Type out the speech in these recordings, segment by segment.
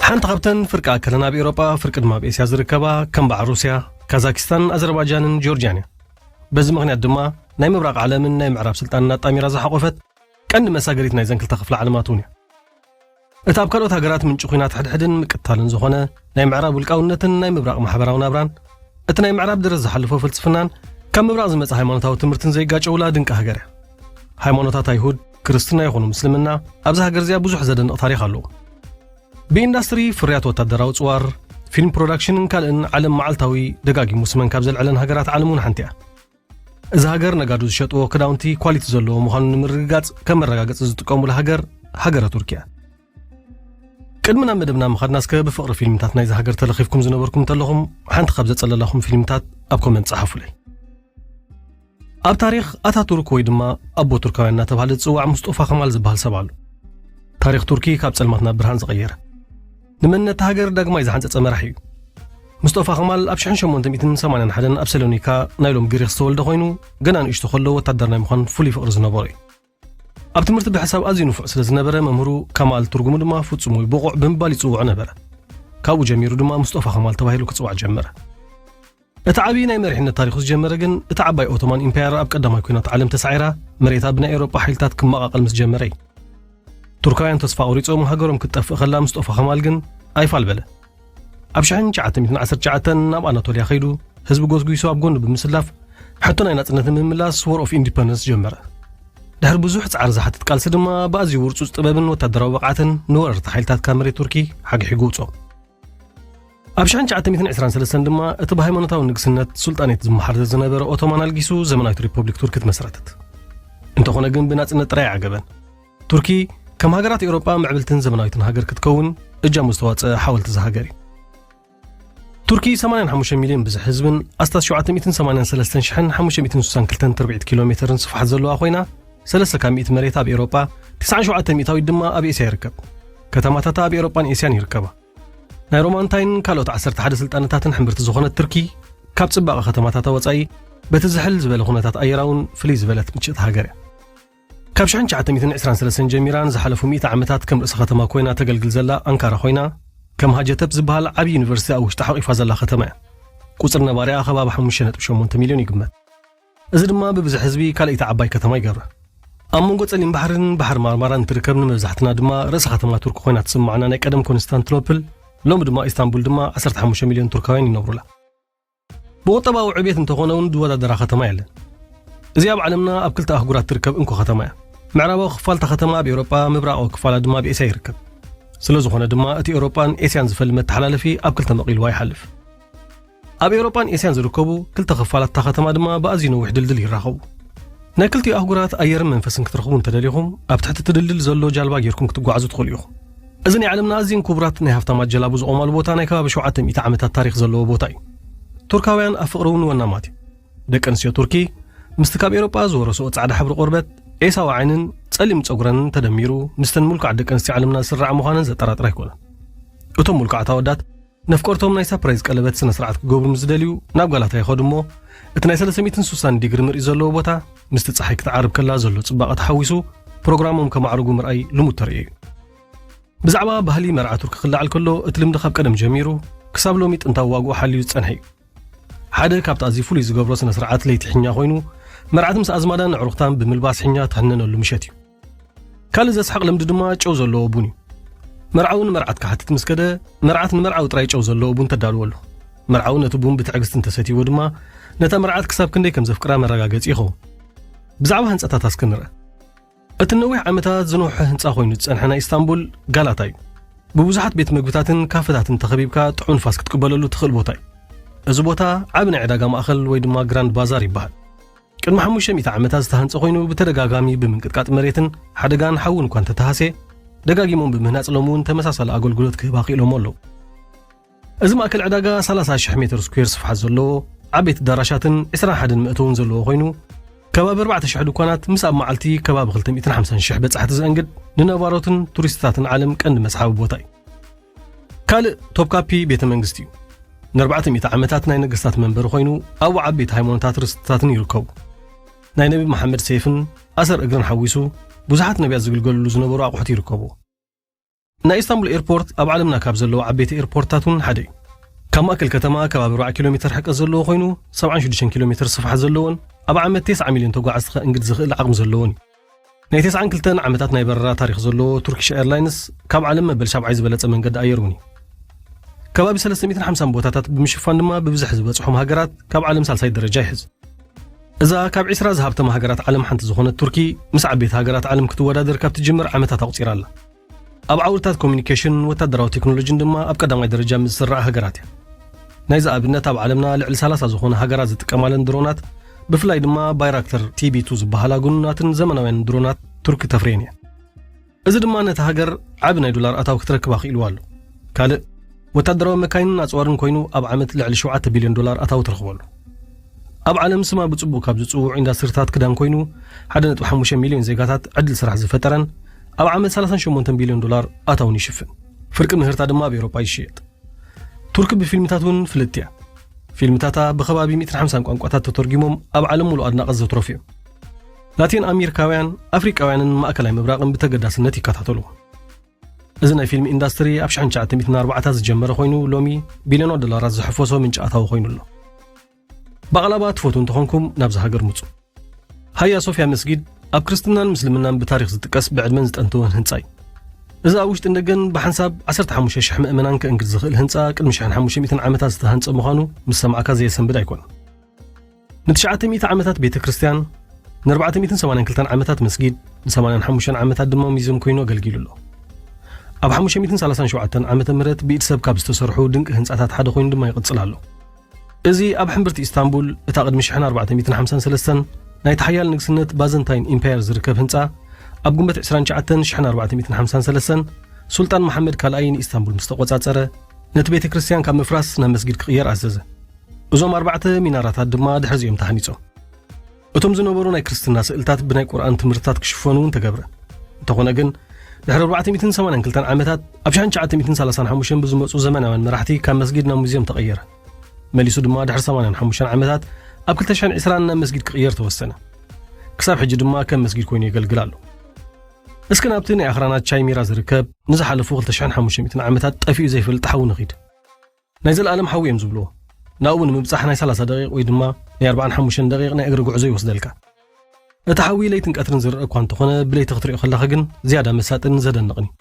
ሓንቲ ካብተን ፍርቂ ኣከለን ኣብ ኤውሮጳ፣ ፍርቂ ድማ ኣብ ኤስያ ዝርከባ፣ ከም በዓል ሩስያ፣ ካዛኪስታን ኣዘርባጃንን ጆርጅያን እያ። በዚ ምኽንያት ድማ ናይ ምብራቕ ዓለምን ናይ ምዕራብ ስልጣንን ኣጣሚራ ዝሓቖፈት ቀንዲ መሳገሪት ናይዘን ክልተ ክፍለ ዓለማት እውን እያ። እቲ ኣብ ካልኦት ሃገራት ምንጪ ኲናት ሕድሕድን ምቅታልን ዝኾነ ናይ ምዕራብ ውልቃውነትን ናይ ምብራቕ ማሕበራዊ ናብራን፣ እቲ ናይ ምዕራብ ደረት ዝሓለፎ ፍልስፍናን ካብ ምብራቕ ዝመጽእ ሃይማኖታዊ ትምህርትን ዘይጋጨውላ ድንቂ ሃገር እያ። ሃይማኖታት ኣይሁድ፣ ክርስትና ይኹኑ ምስልምና፣ ኣብዛ ሃገር እዚኣ ብዙሕ ዘደንቕ ታሪኽ ኣለዎ። ብኢንዳስትሪ ፍርያት ወታደራዊ ጽዋር፣ ፊልም ፕሮዳክሽንን ካልእን ዓለም መዓልታዊ ደጋጊሙ ስመን ካብ ዘልዕለን ሃገራት ዓለም እውን ሓንቲ እያ። እዛ ሃገር ነጋዶ ዝሸጥዎ ክዳውንቲ ኳሊቲ ዘለዎ ምዃኑ ንምርግጋጽ ከም መረጋገጺ ዝጥቀሙላ ሃገር፣ ሃገረ ቱርኪ እያ። ቅድሚ ናብ መደብና ምኻድና እስከ ብፍቕሪ ፊልምታት ናይዛ ሃገር ተለኺፍኩም ዝነበርኩም እንተለኹም፣ ሓንቲ ካብ ዘጸለላኹም ፊልምታት ኣብ ኮመንት ጸሓፉለይ። ኣብ ታሪኽ ኣታቱርክ ወይ ድማ ኣቦ ቱርካውያን እናተባህለ ዝጽዋዕ ሙስጦፋ ከማል ዝበሃል ሰብ ኣሎ። ታሪኽ ቱርኪ ካብ ጸልማት ናብ ብርሃን ዝቐየረ። ንመንነት ሃገር ዳግማይ ዝሓንጸጸ መራሒ እዩ። ሙስጦፋ ከማል ኣብ ሽሕን ሸሞንተ ሚእትን ሰማንያን ሓደን ኣብ ሰሎኒካ ናይ ሎም ግሪኽ ዝተወልደ ኮይኑ፣ ገና ንእሽቶ ከሎ ወታደር ናይ ምዃን ፍሉይ ፍቕሪ ዝነበሮ እዩ። ኣብ ትምህርቲ ብሕሳብ ኣዝዩ ንፉዕ ስለ ዝነበረ፣ መምህሩ ከማል፣ ትርጉሙ ድማ ፍጹም ወይ ብቑዕ ብምባል ይጽውዖ ነበረ። ካብኡ ጀሚሩ ድማ ሙስጦፋ ከማል ተባሂሉ ክጽዋዕ ጀመረ። እቲ ዓቢ ናይ መሪሕነት ታሪኹ ዝጀመረ ግን፣ እቲ ዓባይ ኦቶማን ኢምፓየር ኣብ ቀዳማይ ኲናት ዓለም ተሳዒራ፣ መሬታ ብናይ ኤውሮጳ ሓይልታት ክመቓቐል ምስ ጀመረ እዩ። ቱርካውያን ተስፋ ቆሪጾም፣ ሃገሮም ክትጠፍእ ከላ፣ ሙስጦፋ ከማል ግን ኣይፋል በለ። ኣብ ሽሕን ትሽዓተ ሚእትን ዓሰርተ ትሽዓተን ናብ ኣናቶልያ ከይዱ፣ ህዝቢ ጎስጒሱ ኣብ ጎኑ ብምስላፍ፣ ሕቶ ናይ ናጽነት ንምምላስ War of Independence ጀመረ። ድሕሪ ብዙሕ ጻዕሪ ዝሓትት ቃልሲ ድማ፣ ብኣዝዩ ውርጹጽ ጥበብን ወታደራዊ ብቕዓትን ንወረርቲ ሓይልታት ካብ መሬት ቱርኪ ሓግሒጉ ውጾ። ኣብ ሽሕን ትሽዓተ ሚእትን ዕስራን ሰለስተን ድማ፣ እቲ ብሃይማኖታዊ ንግስነት ሱልጣኔት ዝመሓደር ዝነበረ ኦቶማን ኣልጊሱ፣ ዘመናዊት ሪፐብሊክ ቱርኪ ተመስረተት። እንተኾነ ግን፣ ብናጽነት ጥራይ ኣይዓገበን። ቱርኪ ከም ሃገራት ኤውሮጳ ምዕብልትን ዘመናዊትን ሃገር ክትከውን እጃሙ ዝተዋጽአ ሓወልቲ እዛ ሃገር እዩ። ቱርኪ ሰማንያን ሓሙሽተ ሚልዮን ብዝሒ ህዝብን ኣስታት ሸውዓተ ሚእትን ሰማንያን ሰለስተን ሽሕን ሓሙሽተ ሚእትን ስሳን ክልተን ትርብዒት ኪሎ ሜተርን ስፍሓት ዘለዋ ኮይና፣ ሰለስተ ካብ ሚእቲ መሬታ ኣብ ኤውሮጳ፣ ተስዓን ሸውዓተ ሚእታዊት ድማ ኣብ ኤስያ ይርከብ። ከተማታታ ኣብ ኤውሮጳን ኤስያን ይርከባ። ናይ ሮማንታይን ካልኦት ዓሰርተ ሓደ ስልጣነታትን ሕምብርቲ ዝኾነት ቱርኪ፣ ካብ ጽባቐ ከተማታታ ወጻኢ፣ በቲ ዝሕል ዝበለ ኩነታት ኣየራ እውን ፍልይ ዝበለት ምችእቲ ሃገር እያ። ካብ ሽሕን ትሽዓተ ሚእትን ዕስራን ሰለስተን ጀሚራ ንዝሓለፉ ሚእቲ ዓመታት ከም ርእሰ ከተማ ኮይና ተገልግል ዘላ ኣንካራ ኮይና፣ ከም ሃጀተፕ ዝበሃል ዓቢ ዩኒቨርሲቲ ኣብ ውሽጣ ሓቂፋ ዘላ ከተማ እያ። ቁጽሪ ነባሪኣ ከባቢ ሓሙሽተ ነጥቢ ሸሞንተ ሚልዮን ይግመት። እዚ ድማ ብብዝሒ ህዝቢ ካልኣይቲ ዓባይ ከተማ ይገብራ። ኣብ መንጎ ጸሊም ባሕርን ባሕሪ ማርማራን እትርከብ፣ ንመብዛሕትና ድማ ርእሰ ከተማ ቱርኪ ኮይና ትስምዓና ናይ ቀደም ኮንስታንቲኖፕል፣ ሎሚ ድማ ኢስታንቡል ድማ ዓሰርተ ሓሙሽተ ሚልዮን ቱርካውያን ይነብሩላ። ብቁጠባዊ ዕቤት እንተኾነ እውን ዝወዳደራ ከተማ የለን። እዚኣ ኣብ ዓለምና ኣብ ክልተ ኣህጉራት ትርከብ እንኮ ከተማ እያ። ምዕራባዊ ክፋል እታ ከተማ ኣብ ኤውሮጳ፣ ምብራቓዊ ክፋላ ድማ ኣብ ኤስያ ይርከብ። ስለ ዝኾነ ድማ እቲ ኤውሮጳን ኤስያን ዝፈሊ መተሓላለፊ ኣብ ክልተ መቒልዋ ይሓልፍ። ኣብ ኤውሮጳን ኤስያን ዝርከቡ ክልተ ክፋላት እታ ከተማ ድማ ብኣዝዩ ነዊሕ ድልድል ይራኸቡ። ናይ ክልቲኡ ኣህጉራት ኣየርን መንፈስን ክትረኽቡ እንተደሊኹም፣ ኣብ ትሕቲ እቲ ድልድል ዘሎ ጃልባ ጌርኩም ክትጓዓዙ ትኽእሉ ኢኹም። እዚ ናይ ዓለምና ኣዝየን ክቡራት ናይ ሃፍታማት ጀላቡ ዝቖማሉ ቦታ ናይ ከባቢ ሸውዓተ ሚእቲ ዓመታት ታሪኽ ዘለዎ ቦታ እዩ። ቱርካውያን ኣብ ፍቕሪ እውን ወናማት እዮም። ደቂ ኣንስትዮ ቱርኪ ምስቲ ካብ ኤውሮጳ ዝወረስኦ ጻዕዳ ሕብሪ ቆርበት፣ ኤሳዊ ዓይንን ጸሊም ጸጉረንን ተደሚሩ፣ ምስተን ምልኩዓት ደቂ ኣንስትዮ ዓለምና ዝስራዕ ምዃነን ዘጠራጥር ኣይኮነን። እቶም ምልኩዓት ኣወዳት ነፍቆርቶም ናይ ሳፕራይዝ ቀለበት ስነ ስርዓት ክገብሩ ምስ ዝደልዩ ናብ ጋላታ ይኸዱ እሞ፣ እቲ ናይ ሰለስተ ሚእትን ስሳን ዲግሪ ምርኢት ዘለዎ ቦታ ምስቲ ጸሓይ ክትዓርብ ከላ ዘሎ ጽባቐ ተሓዊሱ ፕሮግራሞም ከማዕርጉ ምርኣይ ልሙድ ተርእዮ እዩ። ብዛዕባ ባህሊ መርዓ ቱርኪ ክለዓል ከሎ፣ እቲ ልምዲ ካብ ቀደም ጀሚሩ ክሳብ ሎሚ ጥንታዊ ዋግኡ ሓልዩ ዝጸንሐ እዩ። ሓደ ካብቲ ኣዝዩ ፍሉይ ዝገብሮ ስነ ስርዓት ለይቲ ሒኛ ኮይኑ፣ መርዓት ምስ ኣዝማዳን ኣዕሩኽታን ብምልባስ ሒኛ ትሕነነሉ ምሸት እዩ። ካልእ ዘስሕቕ ልምዲ ድማ ጨው ዘለዎ ቡን እዩ። መርዓዊ ንመርዓት ክሓትት ምስ ከደ፣ መርዓት ንመርዓዊ ጥራይ ጨው ዘለዎ ቡን ተዳልወሉ። መርዓዊ ነቲ ቡን ብትዕግስቲ እንተሰትይዎ ድማ፣ ነታ መርዓት ክሳብ ክንደይ ከም ዘፍቅራ መረጋገጺ ይኸውን። ብዛዕባ ህንጻታት እስኪ ንርአ። እቲ ነዊሕ ዓመታት ዝነውሐ ህንጻ ኮይኑ ዝጸንሐ ናይ ኢስታንቡል ጋላታ እዩ። ብብዙሓት ቤት መግብታትን ካፈታትን ተኸቢብካ ጥዑም ንፋስ ክትቅበለሉ ትኽእል ቦታ እዩ። እዚ ቦታ ዓቢ ናይ ዕዳጋ ማእከል ወይ ድማ ግራንድ ባዛር ይበሃል። ቅድሚ ሓሙሽተ ሚእቲ ዓመታት ዝተሃንጸ ኮይኑ፣ ብተደጋጋሚ ብምንቅጥቃጥ መሬትን ሓደጋን ሓውን እኳ እንተተሃስየ፣ ደጋጊሞም ብምህናጽ ሎሚ እውን ተመሳሳሊ ኣገልግሎት ክህባ ክኢሎሞ ኣለዉ። እዚ ማእከል ዕዳጋ ሰላሳ ሽሕ ሜትር ስኩዌር ስፍሓት ዘለዎ፣ ዓበይቲ ኣዳራሻትን ዕስራን ሓደን መእተውን ዘለዎ ኮይኑ፣ ከባቢ ኣርባዕተ ሽሕ ድኳናት ምስ ኣብ መዓልቲ ከባቢ ክልተ ሚእትን ሓምሳን ሽሕ በጻሕቲ ዘእንግድ፣ ንነባሮትን ቱሪስትታትን ዓለም ቀንዲ መስሓቢ ቦታ እዩ። ካልእ ቶፕካፒ ቤተ መንግስቲ እዩ። ንኣርባዕተ ሚእቲ ዓመታት ናይ ነገስታት መንበሪ ኮይኑ፣ ኣብኡ ዓበይቲ ሃይማኖታት ርስትታትን ይርከቡ። ናይ ነቢ መሓመድ ሰይፍን ኣሰር እግርን ሓዊሱ፣ ብዙሓት ነቢያት ዝግልገሉሉ ዝነበሩ ኣቑሑት ይርከብዎ። ናይ ኢስታንቡል ኤርፖርት ኣብ ዓለምና ካብ ዘለዉ ዓበይቲ ኤርፖርትታት እውን ሓደ እዩ። ካብ ማእከል ከተማ ከባቢ ኣርባዓ ኪሎ ሜትር ሕቀት ዘለዎ ኮይኑ፣ ሰብዓን ሽዱሽተን ኪሎ ሜትር ስፍሓት ዘለዎን ኣብ ዓመት ተስዓ ሚልዮን ተጓዓዝቲ ከእንግድ ዝኽእል ዓቕሚ ዘለዎን እዩ። ናይ ተስዓን ክልተን ዓመታት ናይ በረራ ታሪኽ ዘለዎ ቱርኪሽ ኤርላይንስ ካብ ዓለም መበል ሻብዓይ ዝበለጸ መንገዲ ኣየር እውን እዩ። ከባቢ ሰለስተ ሚእትን ሓምሳን ቦታታት ብምሽፋን ድማ ብብዝሒ ዝበጽሖም ሃገራት ካብ ዓለም ሳልሳይ ደረጃ ይሕዝ። እዛ ካብ ዒስራ ዝሃብተማ ሃገራት ዓለም ሓንቲ ዝኾነት ቱርኪ ምስ ዓበይቲ ሃገራት ዓለም ክትወዳደር ካብ ትጅምር ዓመታት ኣቑጺራ ኣላ። ኣብ ዓውድታት ኮሚኒኬሽን፣ ወታደራዊ ቴክኖሎጂን ድማ ኣብ ቀዳማይ ደረጃ ምስ ዝስራዓ ሃገራት እያ። ናይዚ ኣብነት ኣብ ዓለምና ልዕሊ ሰላሳ ዝኾነ ሃገራት ዝጥቀማለን ድሮናት፣ ብፍላይ ድማ ባይራክተር ቲቢ ቱ ዝበሃላ ጉኑናትን ዘመናውያን ድሮናት ቱርኪ ተፍርየን እያ። እዚ ድማ ነታ ሃገር ዓቢ ናይ ዶላር ኣታዊ ክትረክብ ኣኽኢልዋ ኣሎ። ካልእ፣ ወታደራዊ መካይንን ኣጽዋርን ኮይኑ ኣብ ዓመት ልዕሊ ሸውዓተ ቢልዮን ዶላር ኣታዊ ትረኽበሉ። ኣብ ዓለም ስማ ብጽቡቕ ካብ ዝጽውዑ ኢንዳስትሪታት ክዳን ኮይኑ፣ ሓደ ነጥቢ ሓሙሽተ ሚልዮን ዜጋታት ዕድል ስራሕ ዝፈጠረን ኣብ ዓመት ሰላሳን ሸሞንተን ቢልዮን ዶላር ኣታውን ይሽፍን። ፍርቂ ምህርታ ድማ ኣብ ኤውሮጳ ይሽየጥ። ቱርኪ ብፊልምታት እውን ፍልጥቲ እያ። ፊልምታታ ብከባቢ ሚእትን ሓምሳን ቋንቋታት ተተርጒሞም ኣብ ዓለም ሙሉእ ኣድናቐት ዘትረፉ እዮም። ላቲን ኣሜሪካውያን፣ ኣፍሪቃውያንን ማእከላይ ምብራቕን ብተገዳስነት ይከታተሉ። እዚ ናይ ፊልም ኢንዳስትሪ ኣብ ሽሕን ትሽዓተ ሚእትን ኣርባዓታት ዝጀመረ ኮይኑ፣ ሎሚ ቢልዮናት ዶላራት ዝሕፈሶ ምንጪ ኣታዊ ኮይኑ ኣሎ። ባቕላባ ትፈትዉ እንተኾንኩም ናብዚ ሃገር ምጹ። ሃያ ሶፍያ መስጊድ ኣብ ክርስትናን ምስልምናን ብታሪኽ ዝጥቀስ ብዕድመን ዝጠንተወን ህንጻ እዩ። እዚ ኣብ ውሽጥን ደገን ብሓንሳብ ዓሰርተ ሓሙሽተ ሽሕ ምእመናን ከእንግድ ዝኽእል ህንጻ ቅድሚ ሽሕን ሓሙሽተ ሚእትን ዓመታት ዝተሃንጸ ምዃኑ ምስ ሰማዕካ ዘየሰንብድ ኣይኮነን። ንትሽዓተ ሚእቲ ዓመታት ቤተ ክርስቲያን፣ ንኣርባዕተ ሚእትን ሰማንያን ክልተን ዓመታት መስጊድ፣ ንሰማንያን ሓሙሽተን ዓመታት ድማ ሙዚየም ኮይኑ ኣገልጊሉ ኣሎ። ኣብ ሓሙሽተ ሚእትን ሰላሳን ሸውዓተን ዓመተ ምህረት ብኢድ ሰብ ካብ ዝተሰርሑ ድንቂ ህንጻታት ሓደ ኮይኑ ድማ ይቕጽል ኣሎ። እዚ ኣብ ሕምብርቲ ኢስታንቡል፣ እታ ቅድሚ ሽሕን ኣርባዕተ ሚእትን ሓምሳን ሰለስተን ናይቲ ሓያል ንግስነት ባዘንታይን ኢምፓየር ዝርከብ ህንጻ፣ ኣብ ግንቦት ዕስራን ትሽዓተን ሽሕን ኣርባዕተ ሚእትን ሓምሳን ሰለስተን ሱልጣን መሓመድ ካልኣይ ንኢስታንቡል ምስ ተቖጻጸረ፣ ነቲ ቤተ ክርስቲያን ካብ ምፍራስ ናብ መስጊድ ክቕየር ኣዘዘ። እዞም ኣርባዕተ ሚናራታት ድማ ድሕሪ እዚኦም ተሃኒጾም። እቶም ዝነበሩ ናይ ክርስትና ስእልታት ብናይ ቁርኣን ትምህርትታት ክሽፈኑ እውን ተገብረ። እንተኾነ ግን፣ ድሕሪ ኣርባዕተ ሚእትን ሰማንያን ክልተን ዓመታት፣ ኣብ ሽሕን ትሽዓተ ሚእትን ሰላሳን ሓሙሽተን ብዝመጹ ዘመናውያን መራሕቲ ካብ መስጊድ ናብ ሙዚየም ተቐየረ። መሊሱ ድማ ድሕሪ ሰማንያን ሓሙሽተን ዓመታት ኣብ ክልተ ሽሕን ዕስራን ናብ መስጊድ ክቕየር ተወሰነ። ክሳብ ሕጂ ድማ ከም መስጊድ ኮይኑ የገልግል ኣሎ። እስኪ ናብቲ ናይ ኣኽራናት ቻይሚራ ዝርከብ ንዝሓለፉ ክልተ ሽሕን ሓሙሽተ ሚእትን ዓመታት ጠፊኡ ዘይፈልጥ ሓዊ ንኺድ። ናይ ዘለኣለም ሓዊ እዮም ዝብልዎ። ናብኡ ንምብጻሕ ናይ ሰላሳ ደቂቕ ወይ ድማ ናይ ኣርባዓን ሓሙሽተን ደቂቕ ናይ እግሪ ጉዕዞ ይወስደልካ። እቲ ሓዊ ለይትን ቀትርን ዝረአ እኳ እንተኾነ፣ ብለይቲ ክትሪኦ ከለኻ ግን ዝያዳ መሳጥን ዘደንቕን እዩ።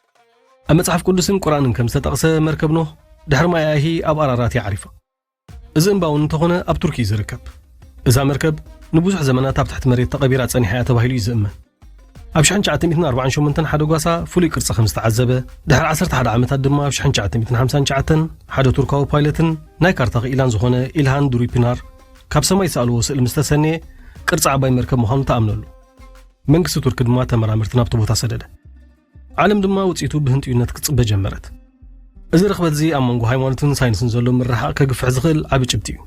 ኣብ መጽሓፍ ቅዱስን ቁርኣንን ከም ዝተጠቕሰ፣ መርከብ ኖህ ድሕሪ ማይ ኣያሂ ኣብ ኣራራት እያ ዓሪፋ። እዚ እምባ እውን እንተኾነ ኣብ ቱርኪ እዩ ዝርከብ። እዛ መርከብ ንብዙሕ ዘመናት ኣብ ትሕቲ መሬት ተቐቢራ ጸኒሓ እያ ተባሂሉ እዩ ዝእመን። ኣብ ሽሕን ትሽዓተ ሚእትን ኣርባዓን ሸሞንተን ሓደ ጓሳ ፍሉይ ቅርጺ ከም ዝተዓዘበ፣ ድሕሪ ዓሰርተ ሓደ ዓመታት ድማ ኣብ ሽሕን ትሽዓተ ሚእትን ሓምሳን ትሽዓተን ሓደ ቱርካዊ ፓይለትን ናይ ካርታ ክኢላን ዝኾነ ኢልሃን ዱሪፒናር ካብ ሰማይ ዝሰኣልዎ ስእሊ ምስ ተሰነየ ቅርጺ ዓባይ መርከብ ምዃኑ ተኣምነሉ። መንግስቲ ቱርኪ ድማ ተመራመርቲ ናብቲ ቦታ ሰደደ። ዓለም ድማ ውጽኢቱ ብህንጥዩነት ክትጽበ ጀመረት። እዚ ርኽበት እዚ ኣብ መንጎ ሃይማኖትን ሳይንስን ዘሎ ምርሕሓቕ ከግፍሕ ዝኽእል ዓቢ ጭብጢ እዩ።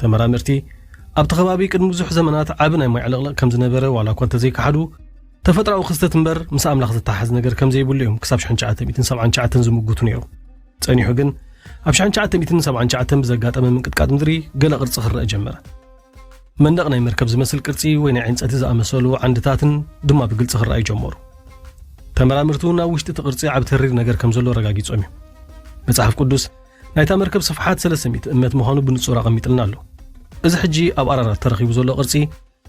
ተመራመርቲ ኣብቲ ከባቢ ቅድሚ ብዙሕ ዘመናት ዓቢ ናይ ማይ ዕልቕልቕ ከም ዝነበረ ዋላ እኳ እንተዘይከሓዱ፣ ተፈጥሮኣዊ ክስተት እምበር ምስ ኣምላኽ ዝተሓሓዝ ነገር ከም ዘይብሉ እዮም ክሳብ ሽሕን ትሽዓተ ሚእትን ሰብዓን ትሽዓተን ዝምጉቱ ነይሮም። ጸኒሑ ግን ኣብ ሽሕን ትሽዓተ ሚእትን ሰብዓን ትሽዓተን ብዘጋጠመ ምንቅጥቃጥ ምድሪ ገለ ቅርጺ ክረአ ጀመረ። መንደቕ ናይ መርከብ ዝመስል ቅርጺ ወይ ናይ ዕንጸቲ ዝኣመሰሉ ዓንድታትን ድማ ብግልጺ ክረኣዩ ጀመሩ። ተመራመርቲ እውን ኣብ ውሽጢ እቲ ቅርጺ ዓቢ ተሪር ነገር ከም ዘሎ ኣረጋጊጾም እዮም። መጽሓፍ ቅዱስ ናይታ መርከብ ስፍሓት ሰለስተ ሚእቲ እመት ምዃኑ ብንጹር ኣቐሚጥልና ኣሎ። እዚ ሕጂ ኣብ ኣራራት ተረኺቡ ዘሎ ቅርጺ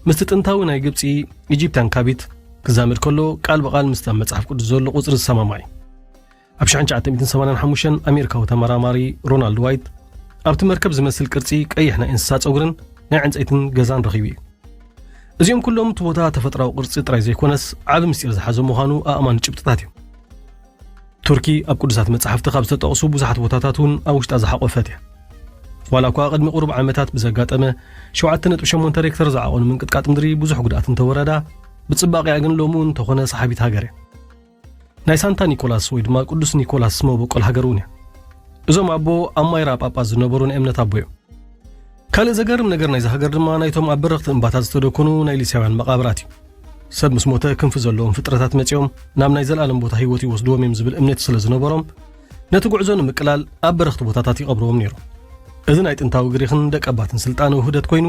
ምስቲ ጥንታዊ ናይ ግብጺ ኢጂፕትያን ካቢት ክዛመድ ከሎ ቃል ብቓል ምስቲ ኣብ መጽሓፍ ቅዱስ ዘሎ ቁጽሪ ዝሰማማዕ እዩ። ኣብ ሽሕን ትሽዓተ ሚእትን ሰማንያን ሓሙሽተን ኣሜሪካዊ ተመራማሪ ሮናልድ ዋይት ኣብቲ መርከብ ዝመስል ቅርጺ ቀይሕ ናይ እንስሳ ጸጉርን ናይ ዕንጸይትን ገዛን ረኺቡ እዩ። እዚኦም ኩሎም እቲ ቦታ ተፈጥሮኣዊ ቅርጺ ጥራይ ዘይኮነስ ዓቢ ምስጢር ዝሓዘ ምዃኑ ኣእማኒ ጭብጥታት እዮም። ቱርኪ ኣብ ቅዱሳት መጻሕፍቲ ካብ ዝተጠቕሱ ብዙሓት ቦታታት እውን ኣብ ውሽጣ ዝሓቖፈት እያ። ዋላ እኳ ቅድሚ ቁሩብ ዓመታት ብዘጋጠመ ሸውዓተ ነጥቢ ሸሞንተ ሬክተር ዝዓቐኑ ምንቅጥቃጥ ምድሪ ብዙሕ ጉድኣት እንተወረዳ፣ ብጽባቐኣ ግን ሎሚ እውን እንተኾነ ሰሓቢት ሃገር እያ። ናይ ሳንታ ኒኮላስ ወይ ድማ ቅዱስ ኒኮላስ መበቆል ሃገር እውን እያ። እዞም ኣቦ ኣብ ማይራ ጳጳስ ዝነበሩ ናይ እምነት ኣቦ እዮም። ካልእ ዘገርም ነገር ናይዚ ሃገር ድማ ናይቶም ኣብ በረኽቲ እምባታት ዝተደኮኑ ናይ ሊስያውያን መቓብራት እዩ። ሰብ ምስ ሞተ ክንፊ ዘለዎም ፍጥረታት መጺኦም ናብ ናይ ዘለኣለም ቦታ ህይወት ይወስድዎም እዮም ዝብል እምነት ስለ ዝነበሮም፣ ነቲ ጉዕዞ ንምቅላል ኣብ በረኽቲ ቦታታት ይቐብርዎም ነይሮም። እዚ ናይ ጥንታዊ ግሪኽን ደቀባትን ስልጣነ ውህደት ኮይኑ፣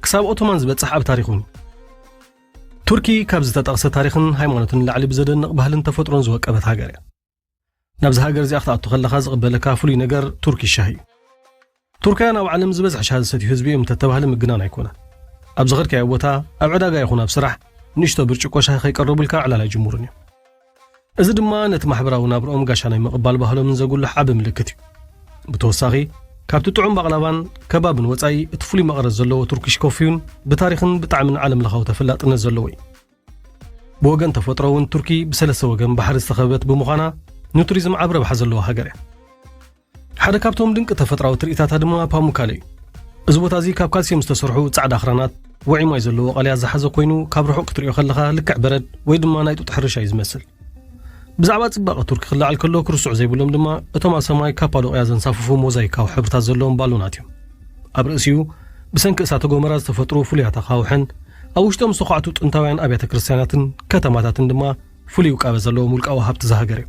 ክሳብ ኦቶማን ዝበጽሕ ኣብ ታሪኽ እውን እዩ። ቱርኪ ካብ ዝተጠቕሰ ታሪኽን ሃይማኖትን ንላዕሊ ብዘደንቕ ባህልን ተፈጥሮን ዝወቀበት ሃገር እያ። ናብዚ ሃገር እዚኣ ክትኣቱ ከለኻ ዝቕበለካ ፍሉይ ነገር ቱርኪ ሻሂ እዩ። ቱርካውያን ኣብ ዓለም ዝበዝሐ ሻሂ ዝሰትዩ ህዝቢ እዮም እንተተባህለ ምግናን ኣይኮነን። ኣብ ዝኸድካዮ ቦታ፣ ኣብ ዕዳጋ ይኹን ኣብ ስራሕ፣ ንእሽቶ ብርጭቆ ሻሂ ከይቀረቡልካ ዕላል ኣይጅምሩን እዮም። እዚ ድማ ነቲ ማሕበራዊ ናብርኦም ጋሻ ናይ ምቕባል ባህሎምን ዘጉልሕ ዓቢ ምልክት እዩ። ብተወሳኺ፣ ካብቲ ጥዑም ባቕላባን ከባብን ወጻኢ፣ እቲ ፍሉይ መቐረት ዘለዎ ቱርኪሽ ኮፊ እውን ብታሪኽን ብጣዕምን ዓለም ለኻዊ ተፈላጥነት ዘለዎ እዩ። ብወገን ተፈጥሮ እውን ቱርኪ ብሰለስተ ወገን ባሕሪ ዝተኸበበት ብምዃና፣ ንቱሪዝም ዓቢ ረብሓ ዘለዋ ሃገር እያ። ሓደ ካብቶም ድንቂ ተፈጥራዊ ትርኢታታ ድማ ፓሙካለ እዩ። እዚ ቦታ እዚ ካብ ካልሲየም ዝተሰርሑ ጻዕዳ ኣኽራናት፣ ውዑይ ማይ ዘለዎ ቃልያ ዝሓዘ ኮይኑ፣ ካብ ርሑቕ ክትሪኦ ከለኻ ልክዕ በረድ ወይ ድማ ናይ ጡጥ ሕርሻ እዩ ዝመስል። ብዛዕባ ጽባቐ ቱርኪ ክለዓል ከሎ፣ ክርስዑ ዘይብሎም ድማ እቶም ኣብ ሰማይ ካፓዶቅያ ዘንሳፍፉ ሞዛይካዊ ሕብርታት ዘለዎም ባሎናት እዮም። ኣብ ርእሲኡ፣ ብሰንኪ እሳተ ጎመራ ዝተፈጥሩ ፍሉያት ኣኻውሕን፣ ኣብ ውሽጦም ዝተዃዕቱ ጥንታውያን ኣብያተ ክርስትያናትን ከተማታትን ድማ ፍሉይ ውቃበ ዘለዎም ውልቃዊ ሃብቲ ዝሃገር እዩ።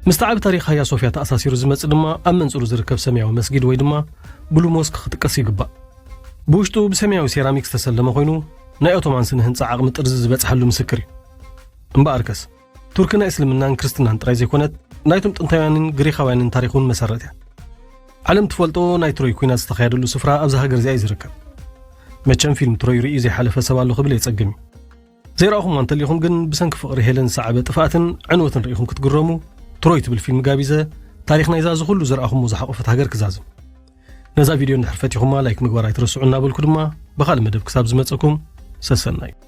ምስቲ ዓቢ ታሪኽ ሃያ ሶፍያ ተኣሳሲሩ ዝመጽእ ድማ ኣብ መንጽሩ ዝርከብ ሰማያዊ መስጊድ ወይ ድማ ብሉ ሞስክ ክጥቀስ ይግባእ። ብውሽጡ ብሰማያዊ ሴራሚክ ዝተሰለመ ኮይኑ፣ ናይ ኦቶማን ስነ ህንጻ ዓቕሚ ጥርዚ ዝበጽሓሉ ምስክር እዩ። እምበኣርከስ፣ ቱርኪ ናይ እስልምናን ክርስትናን ጥራይ ዘይኮነት፣ ናይቶም ጥንታውያንን ግሪኻውያንን ታሪኽ እውን መሰረት እያ። ዓለም ትፈልጦ ናይ ትሮይ ኲናት ዝተኻየደሉ ስፍራ ኣብዚ ሃገር እዚኣ እዩ ዝርከብ። መቸም ፊልም ትሮይ ርእዩ ዘይሓለፈ ሰብ ኣሎ ክብል የጸግም እዩ። ዘይረኣኹምዋ እንተሊኹም ግን፣ ብሰንኪ ፍቕሪ ሄለን ዝሰዓበ ጥፍኣትን ዕንወትን ርኢኹም ክትግረሙ፣ ትሮይ ትብል ፊልም ጋቢዘ፣ ታሪኽ ናይዛ እዚ ኩሉ ዝረኣኹሞ ዝሓቖፈት ሃገር ክዛዝም። ነዛ ቪድዮ እንድሕር ፈቲኹማ ላይክ ምግባር ኣይትረስዑ እናበልኩ ድማ፣ ብኻልእ መደብ ክሳብ ዝመጸኩም፣ ሰሰናዩ።